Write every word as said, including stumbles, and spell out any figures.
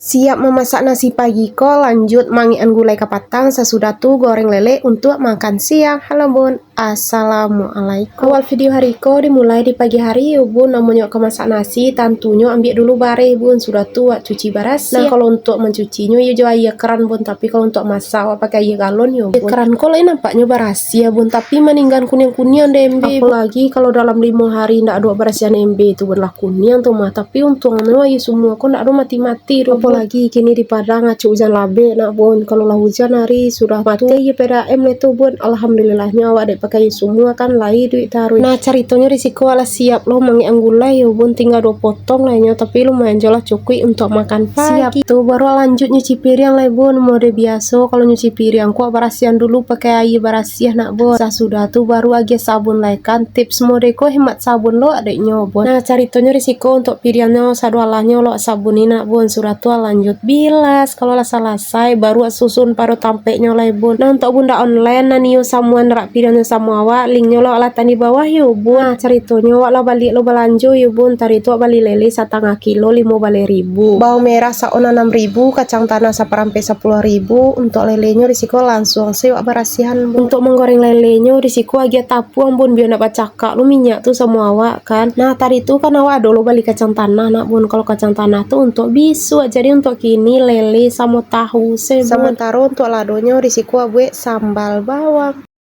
Siap mamasak nasi pagi ko, lanjut mangekan gulai kapatang, sasudah tu goreng lele untuak makan siang. Halo bun, assalamualaikum. Awal video hari ko dimulai di pagi hari yo bun, namonyo ka masak nasi, tantunyo ambiak dulu bareh bun, sudah tu wak cuci barasiah. Nah, kalau untuak mancucinyo yo jo aia keran bun, tapi kalau untuak masak wak pakai aia galon yo bun. Aia keran ko lai nampaknyo barasiah bun, tapi maninggan kuniang-kuniang dek embe bun. Apolagi kalau dalam limo hari ndak ado barasiahan embe tu bun, lah kuniang tu mah, tapi untuangnyo aia sumua ko ndak ado mati-mati. Apolagi kini di Padang acok ujan labek nak bun. Kalau lah ujan hari sudah mati aia P D A M lai tu bun. Alhamdulillahnyo awak dek pakai aia sumua kan, lai duit taruih. Nah, caritonyo di siko alah siap lo mangekan gulai yo bun, tingga duo potong lai nyo, tapi lumayan jo lah cukuik untuak makan pagi. Siap tu baru lanjut nyuci piriang lai bun. Mode biaso kalau nyuci piriang ko barasiahan dulu pakai aia barasiah nak bun. Sasudah tu baru agiah sabun lai kan. Tips mode ko hemat sabun lo adeknyo bun. Nah, caritonyo di siko untuak piriangnyo, sado alahnyo lo sabun ni nak bun, sudah tu lanjut bilas. Kalau lah salasai, baru susun pado tampeknyo lai bun. Nah, untuak bunda online nan iyo samuan rak piriangnyo samo awak, linknyo lo lah tandi bawah yo bun. Nah, caritonyo wak lah baliak lo balanjo yo bun. Tadi tu wak bali lele satangah kilo limo baleh ribu, bawang merah saon anam ribu, kacang tanah saparampek sapuluah ribu. Untuak lelenyo di siko langsuang se wak barasiahan bun. Untuak manggoreng lelenyo di siko agiah tapuang bun, bia ndak bacakak lo minyak tu samo awak kan. Nah, tadi tu kan awak ado lo bali kacang tanah nak bun. Kalau kacang tanah tu untuak bisuak, jadi untuak kini lele samo tahu se bun. Samantaro untuak ladonyo di siko wak buek sambal bawang.